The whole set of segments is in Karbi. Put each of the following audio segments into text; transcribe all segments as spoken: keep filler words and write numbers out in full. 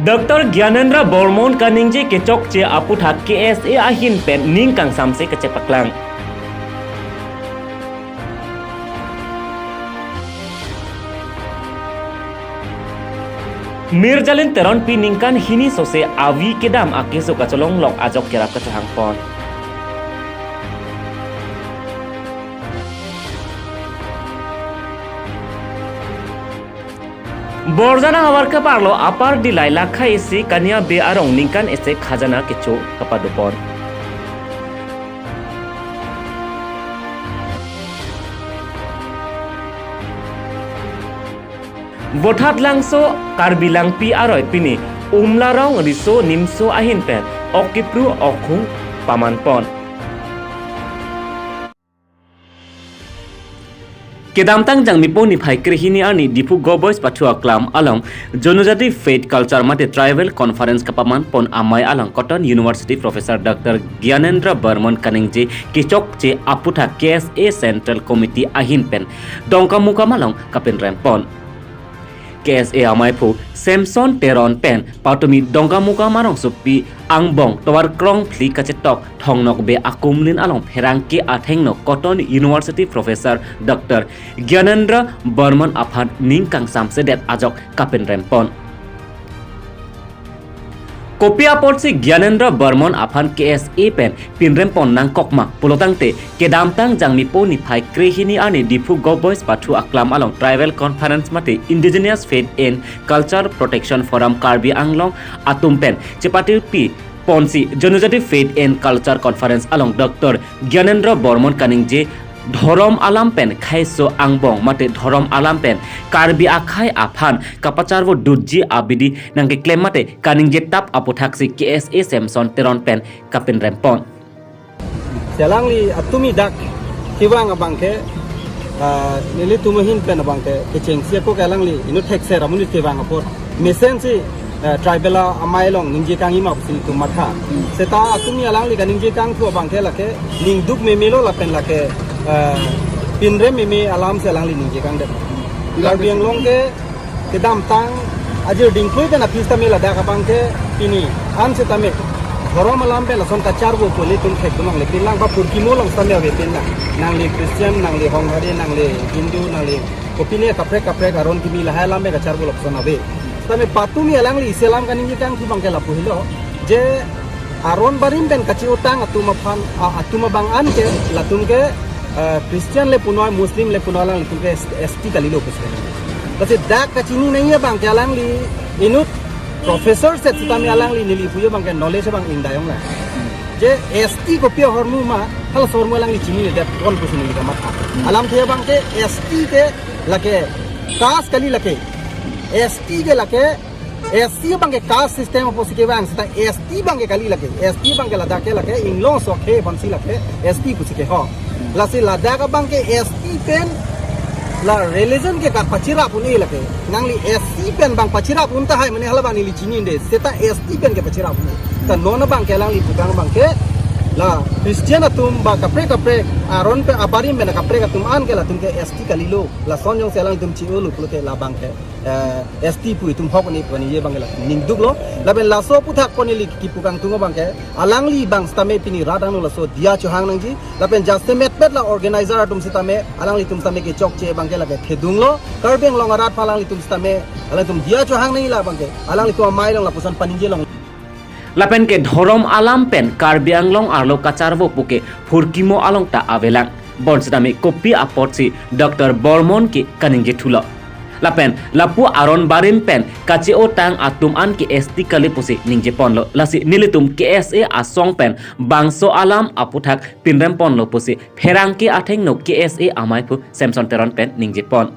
Doctor Gyanendra Barman kaningje kechokche aputhak K S A ahin pen ning kangsamse kachepaklang. Mirjalin Teronpi ningkan hini sose avi kedam akeso kacholonglok ajok kerap kachehangpon. Borjana havar keparlo Upper Dillai lakha isi Kania Bey arong ningkan isi khajana kecho kapadopon. Vothatlangso Karbi Langpi aroi pini Umlarong Riso Nimso ahin pen ok kipru ok hung pamanpon. Kedamtang Jangmipo niphai krehini arni Diphu Govt Boys pathu aklam along Jonojati Faith Culture mate Tribal Conference kapamanpon amei along Cotton University Professor Doctor Gyanendra Barman kaningje kechokche aputhak K S A Central Committee ahin pen Dongkamukam along kapinrempon. K S A amaiphu Samson Teron pen patumi Dongkamukam arongsopi angbong tovar krongphli kachetok Thongnokbe akumlin along pherangke athengno Cotton University Professor Doctor Gyanendra Barman aphan ning kangsamsedet ajok kapinrempon. Kopi apotsi Gyanendra Barman aphan K S A pen pinrempon nangkokma pulotangte, kedamtang Jangmipo niphai krehini arni Diphu Govt Boys pathu aklam along Tribal Conference mate Indigenous Faith and Culture Protection Forum Karbi Anglong atum pen chepatirpi ponsi Jonojati Faith and Culture Conference along Doctor Gyanendra Barman kaningje dhorom alam pen khaiso angbong mate dhorom alam pen Karbi akhei aphan kapacharvo dutji abidi nangkeklem mate kaningje tap aputhaksi K S A Samson Teron pen kapinrempon. Alangli atumi dak kevang abangke, ah, nelitum ahin pen abangke kechengsi ako ke alangli inut thekser amonit kevang apot mesensi, ah, tribal amei along ningje kangji ma pusi nelitum matha. Seta atumi alangli kaningje kangthu abangke lake ningduk memelo lapen lake, ah, pinrem meme alamsi alangli ningje kangdet. Karbi Anglong ke kedamtang ajir dingklui pen aphi sitame ladak abangke pini an sitame dhorom alam pen lason kacharvo pu nelitum thekdun longle pinlang ba phurkimo along sitame ave pinlang. Nangli Christian, nangli Honghari, nangli Hindu, nangli kopine kaprek kaprek aron kimi lahai alam pen kacharvo lapuson ave. Sitame patumi alangli isi alam kaningje kangthu abangke lapu helo je aron barim pen kache-otang atum aphan, a, atum abang an ke, latum ke, eh, Christian le punoi, Muslim le punoi, alanglitum ke S T kalilo pusi. Lasi dak kachini nangji abangke alangli inut professor set sitame alangli neli puyo abangke knowledge abang ingdayong la. Je S T kopi ahormu ma, halaso ahormu alangli chininedet pon pusi neli kamatha. Alamthe abangke S T ke lake caste kali lake. S T ke lake S T abangke caste system apotsi kevang, seta S T abangke kali lake, S T abangke ladak ke lake inglong sokhe aphansi lake S T pusi kehok. Lasi ladak abangke S T pen la religion ke kapachirap un-e lake. Nangli S T pen abang pachirap un tahai mane hala abang neli chinide, seta S T pen ke pachirap un-e. Ta non abangke alangli putang abangke la Christian atum ba kaprek kaprek aron pen abarim pen kaprek atum an ke latum ke S T kalilo, lason jongsi alangtum che-olo pulote labangke eh, S T pu itum hok ni pu ningje abangke la ningduklo. Lapen laso aputhak ko neli kipu kangtung abangke alangli abang sitame pini rat angno laso diya chohang nangji. Lapen jasemetpet la organizer atum sitame alanglitum sitame kechokche abangke lake thedunglo. Karbi Anglong arat aphan alanglitum sitame alangtum diya chohang nangji la abangke alanglitum amei along lapuson paningje long. Lapen ke dhorom alam pen Karbi Anglong arlo kacharvo puke phurkimo along ta avelang. Bonsitame kopi apotsi Doctor Barman ke kaningje thulo. Lapen lapu aron barim pen kache-otang atum an ke S T kali pusi ningjeponlo. Lasi nelitum K S A asong pen bangso alam aputhak pinremponlo pusi pherangke athengno K S A amaiphu Samson Teron pen ningjepon.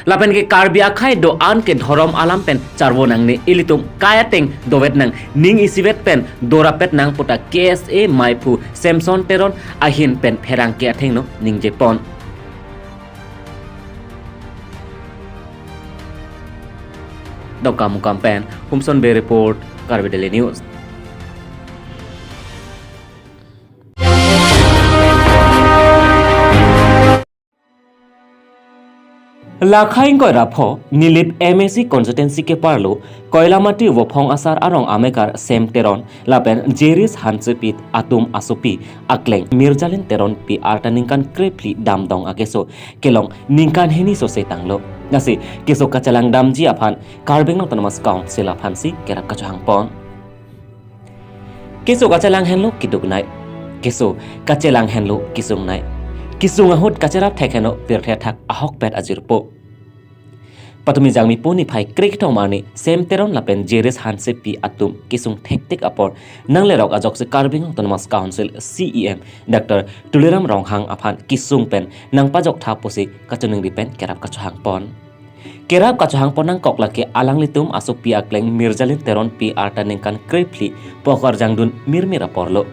Lapen ke Karbi akhei do-an ke dhorom alam pen charvo nangne, ilitum kai ateng dovet nang, ning isivet pen dorapet nang puta K S A maiphu Samson Teron ahin pen pherangke athengno ningjepon. Dongkamukam pen Humson Bey report, Karbi Daily News. Lakha ingkoi ra pho Nilip M A C constituency keparlo Koilamati Vophong Asar arong amekar Sem Teron lapen Jeris Hansepi atum asopi akleng Mirjalin Teronpi arta ningkan krephli damdong akeso kelong ningkan hini sose tanglo. Lasi keso kachelang damji aphan Karbi Anglong Autonomous Council aphansi kerap kachohangpon. Keso kachelang henlo keduk nai. Keso kachelang henlo kesung nai. Kesung ahut kacherap thek henlo pirthe athak ahokpet ajirpo. Patumi Jangmi pu niphai kre kethom arni Sem Teron lapen Jeris Hansepi atum kesung thektik apor nanglerok ajoksi Karbi Anglong Autonomous Council C E M Doctor Tuliram Ronghang aphan kesung pen nangpajok tha pusi kachiningri pen kerap kachohangpon. Kerap kachohangpon nangkok lake alanglitum asopi akleng Mirjalin Teronpi arta ningkan krephli pu karjangdun mirmir aporlo.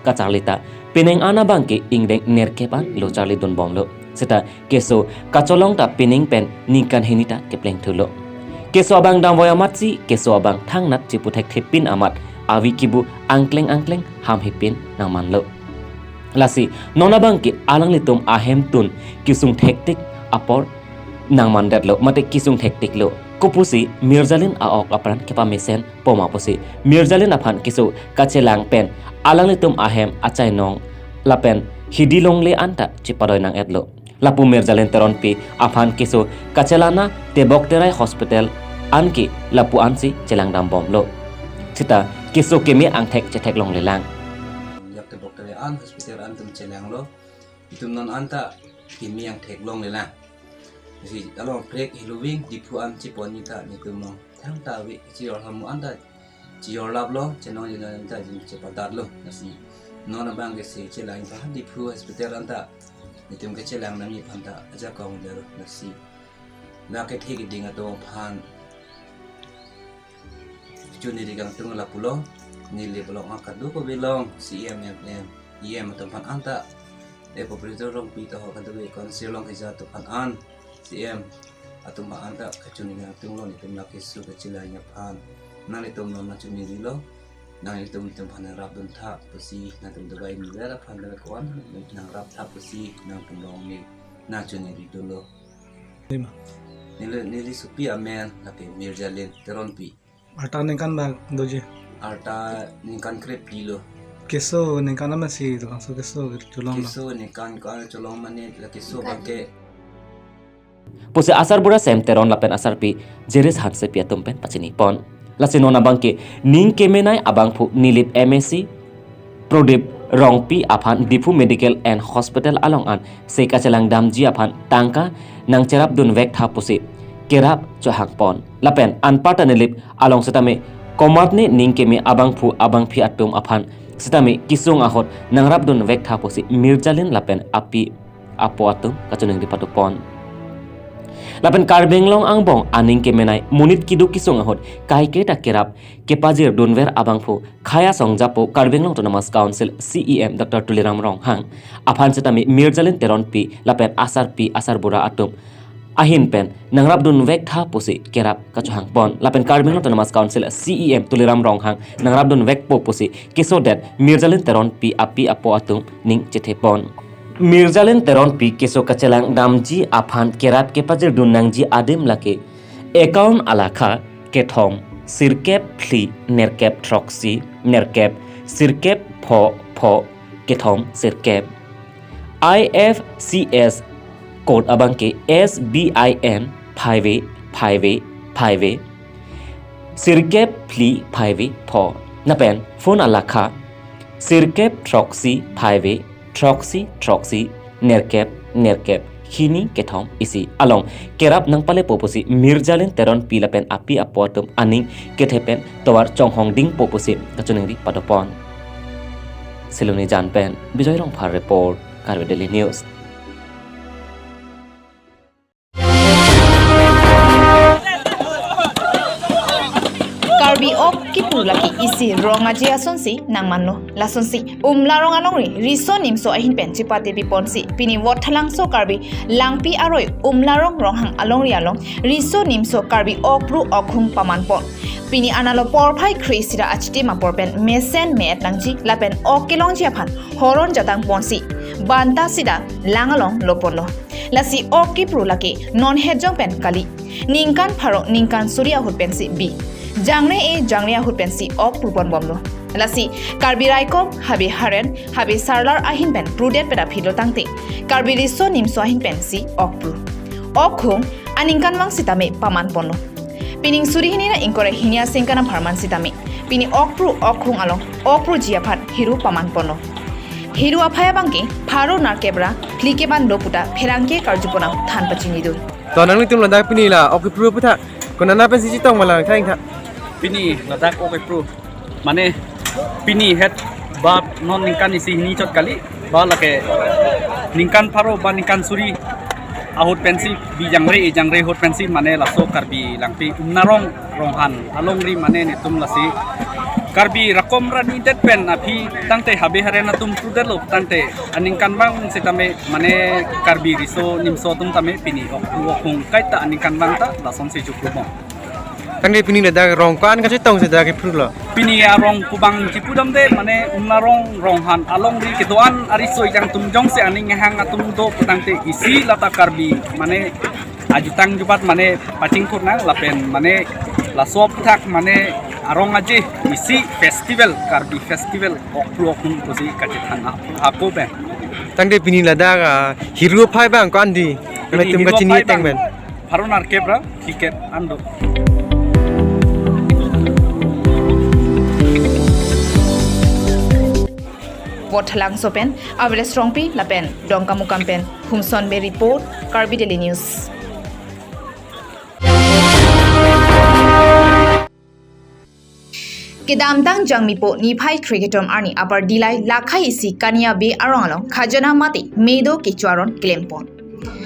Kacharli ta penang an abangke ingdeng nerkep an lo charlidunbomlo. Seta keso kacholong ta penang pen ningkan hini ta keplengthulo. Keso abang damvoi amatsi keso abang thangnat chipu thekthepin amat avi kibu angkleng angkleng hamhepin nangmanlo. Lasi non abangke alanglitum ahemtun kesung thektik apor nangmandetlo mate kesung thektiklo. Kopusi Mirjalin a-ok apran kepamesen poma pusi Mirjalin aphan keso kachelang pen alanglitum ahem achainong lapen hidi longle anta chipadoi nang-etlo. Lapu Mirjalin Teronpi aphan keso kachelang na Tebok Terai Hospital anke lapu ansi chelang dambomlo. Seta keso keme angthek chetheklonglelang. Jak Tebok Terai an hospital an atum chelanglo. Itum non anta keme angtheklonglelang. Si along prek heloving Diphu an chepon ni ta nitum non thangta ave chijor hamu anta chijor laplo, chenong jina anta jin chepadatlo. Lasi non abangke si chelang pa Diphu hospital anta nitum kechelang nangji aphan ta ajakong dero. Lasi lake thik ding atum aphan chuniri kangtung lapulo. Nilip along akadu ko belong C E M, M M, E M atum aphan anta, e Operator Rongpi ta ho kadu be council along keja atum aphan an C E M atum aphan anta kachuniri kangtunglo nitum lake keso kachelang aphan. Nanglitum non nangchunirilo, nanglitum itum aphan nangrapdun tha pusi, nangtum dabai niler aphan dabai koan nangrap tha pusi nangtum along ni nangchuniri dunlo. Lima. Neli, neli sopi amen lake Mirjalin Teronpi. Arta ningkan bak doji. Arta ningkan krephli lo. Keso ningkan amatsi labangso keso cholonglo. Keso ningkan ka cholong mane la keso bangke. Pusi asarbura Sem Teron lapen asarpi Jeris Hansepi atum pen pachinipon. Lasi non abangke ning kemenei abangphu Nilip M A C Prodip Rongpi aphan Diphu Medical and Hospital along an se kachelang damji aphan tangka nangcherapdunvek tha pusi kerap chohangpon. Lapen anparta Nilip along setame komatne ning keme abangphu abangphi atum aphan setame kesung ahut nangrapdunvek tha pusi Mirjalin lapen api apo atum kachiningri padopon. Lapen Karbi Anglong angbong aning kemenei monit keduk kesung ahut kaiketa kerap kepajirdunver abangphu Khaya Songjapo Karbi Anglong Autonomous Council C E M Doctor Tuliram Ronghang aphan setame Mirjalin Teronpi lapen asarpi asarbura atum ahin pen nangrapdunvek tha pusi kerap kachohangpon. Lapen Karbi Anglong Autonomous Council C E M Tuliram Ronghang nangrapdunvekpo pusi kesodet Mirjalin Teronpi api apo atum ning chethepon. Mirjalin Teronpi keso kachelang damji aphan kerap kepajirdun nangji adim lake account alakha kethom sirkep phli nerkep throksi nerkep sirkep pho pho kethom sirkep. I F C S code abangke S B I N phaive phaive phaive sirkep phli phaive pho. Lapen phone alakha sirkep throksi phaive throksi throksi nerkep nerkep hini kethom isi along kerap nangpalepo pusi Mirjalin Teronpi lapen api apo atum aning kethe pen tovar chonghong dingpo pusi kachiningri padopon. Siloni jan pen Bijoy Rongphar report, Karbi Daily News. Karbi ok kipu lake isi rong aje asonsi nangmanlo. Lasonsi Umlarong alongri riso nimso ahin pen chipate piponsi pini Vothatlangso Karbi Langpi aroi Umlarong Ronghang alongri along riso nimso Karbi okbru okhung pamanpon. Pini analo porphai kre sida achitim apor pen mesen me-et nangji lapen ok kelongji aphan horon jatang ponsi banta sida lang along loponlo. Lasi ok kipru lake non hetjong pen kali. Ningkan pharo ningkan suri ahut pensi bi jangre-e jangre ahut pensi ok pru ponbomlo. Lasi Karbi raikom, habe haren, habe sarlar ahin pen prudet pen aphi lo tangte, Karbi riso nimso ahin pensi ok pru. Ok hung aningkanvang sitame paman ponlo. Pining suri hini ra ingkoi ra hini asengkan apharman sitame pini ok pru ok hung along ok pruji aphan hiru paman ponlo. Hiru aphai abangke pharo nerkep ra phlikep an do puta pherangke karju ponam than pachinidun. To nanglitum ladak pini la ok kipru aphuthak konat pensi chetong ma la thang tha? Pini ladak ok kipru mane pini het ba non ningkan isi hini chot kali, ba lake ningkan pharo ba ningkan suri ahut pensi bi jangre-e jangre ahut pensi mane laso Karbi Langpi Umnarong Ronghan alongri mane netum lasi Karbi raikom rani det pen aphi tangte, habe haren atum prudetlo tangte, aningkanvang sitame mane Karbi riso nimso atum tame pini ok pru ok hung kaita aningkanvang ta lasonsi chepru bom. Tangte pini ladak rong ko-an kachetong si dak kiprulo? Pini arong kubang chipudamde mane Umnarong Ronghan alongri kedo-an ariso ejang atum jongsi aning ahang atum do putangte isi lata Karbi mane ajutang jubat mane pachingthur nang lapen mane laso aphuthak mane arong aje isi festival, Karbi festival ok pru ok hung pusi kachethan ako pen. Tangte pini ladak, ah, hiru aphai abang ko-an di? Pini netum hiru kachini aphai teng abang pen pharo nerkep ra phlikep an do. Vothatlangso pen Aveles Rongpi lapen Dongkamukam pen Humson Bey report, Karbi Daily News. Kedamtang Jangmipo niphai krekethom arni Upper Dillai Lakhai isi Kania Bey arong along khajana mate medo kecho aron klempon.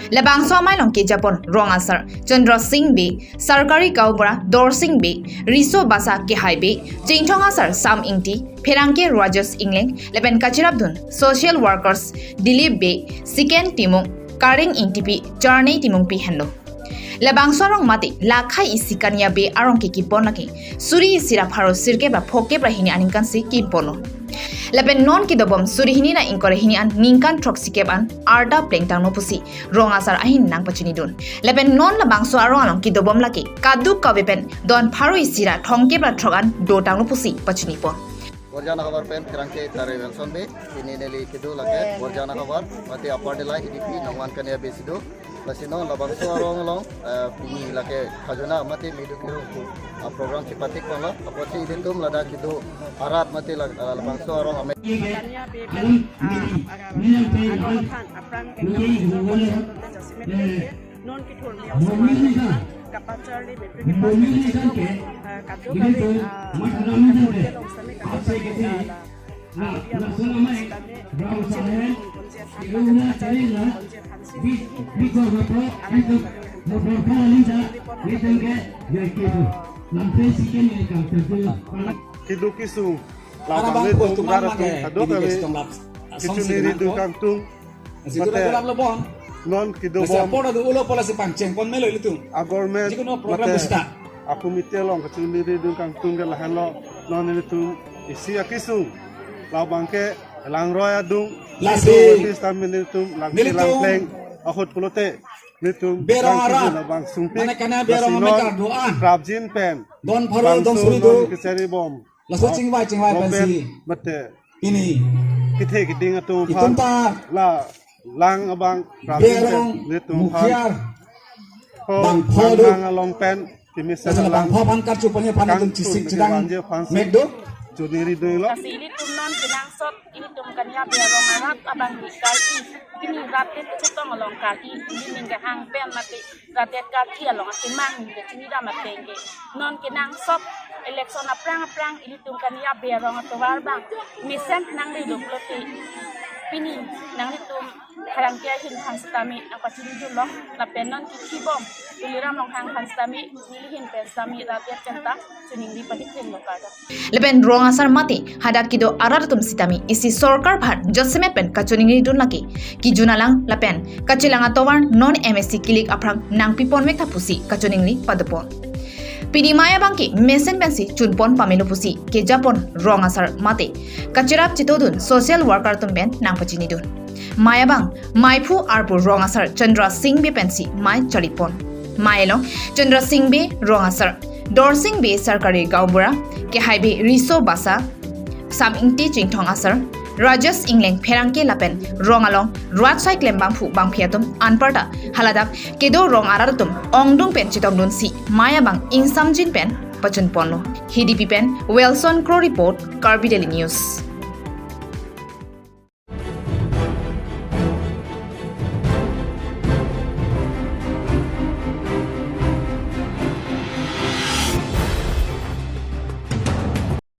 Labangso amei along kejapon rong asar Chandra Singh Bey, sarkari gaonbura Dorsing Bey, riso basa Kehai Bey, chingthong asar Sam Ingti, pherangke Rajesh Engleng, lapen kachirapdun social workers Dilip Bey, Siken Timung, Karing Ingtipi, Charney Timungpi henlo. Labangso arong mate Lakhai isi Kania Bey arong ke kipon lake suri isi ra pharo sirkep ra phokep ra hini aningkan si kiponlo. Lapen non kedobom suri hini ra ingkoi ra hini an ningkan throksikep an arta plengtanglo pusi rong asar ahin nangpachinidun. Lapen non labangso arong along kedobom lake kaduk kave pen don pharo isi ra thomkep ra throk an dotanglo pusi pachinipon. Borjan ahavar pen pherangke Tare Welson Bey, pini neli kedo lake Borjan ahavar mate Upper Dillai E D P nangwan Kania Bey si do. Lasi non labangso arong along, eh, pini lake khajana mate medo kerong pu, ah, program chipatik pangla. Apotsi ilitum ladak kedo arat mate la-, ah, labangso arong amei. Kania Bey pen, ah, ah, ago than aphrang ke non kethur mi kapachar le bepre ke pas, ah, kado kali, ah, kado ke long sami kado kali, ah, la, ah, biya mo sitame konje konje san, konje konje phansi, kedo kesung labang le tum rat atum kado kali kachoningri dun kangtung. Mate non kedobom apo na do ulo pola si pangcheng pon melo ilitum. Agoverment mate akomiti along kachoningri dun kangtung ke lahenlo, non ilitum isi akesung labang ke langroi adung. Lasi ilitum Langpi Langpleng ahut pulote ilitum Bey arong arat labang sungpik. Mane Kania Bey arong non amekar do-an prapjin pen don pharo don suri do kecharibom. Laso chingvai chingvai pensi mate pini kethe keding atum itum aphan ta la lang abang Bey arong pen netum aphan mukhiar ho bangpho do. Lang along pen kemesen lasi lang bangpho aphan karchu panye aphan netum kangtun chisik chidang mek do. Choningri dun lo. Lasi ilitum non kenangsot ilitum Kania Bey arong arat abang ke karki, pini rat te chetong along karki, ili ning kehang pen mate rat te karki along akemang ke chinidam ateng ke. Non kenangsot election aphrang aphrang ilitum Kania Bey arong atovar abang mesen nangri do pulote pini nanglitum pherangke ahin aphan sitame nangpachinidunlo, lapen non kekibom Tuliram Ronghang aphan sitame neli ahin pen sitame rat te chenta choningri padi krim lo karda. Lapen rong asar mate hadak kedo arat atum sitame isi sorkar aphan jasemet pen kachoningri dun lake kejun alang lapen kachelang atovar non M A C kilik aphrang nangpipon vek tha pusi kachoningri padopon. Pini mei abang ke mesen pensi chunpon pamelo pusi kejapon rong asar mate kacherap chitodun social worker atum pen nangpachinidun. Mei abang meiphu arpu rong asar Chandra Singh Bey pensi mei charlipon. Mei along Chandra Singh Bey, rong asar Dorsing Bey Sarkari Gaonbura, kehai Bey Riso Basa, Sam Ingti Chinthong asar, Rajesh Ingleng pherangke lapen rong along rat sai klembangphu bangphi atum anparta haladak kedo rong arat atum ongdung pen chetongdunsi mei abang ingsamjin pen pachunponlo. Hidipi pen Wilson Kro report, Karbi Daily News.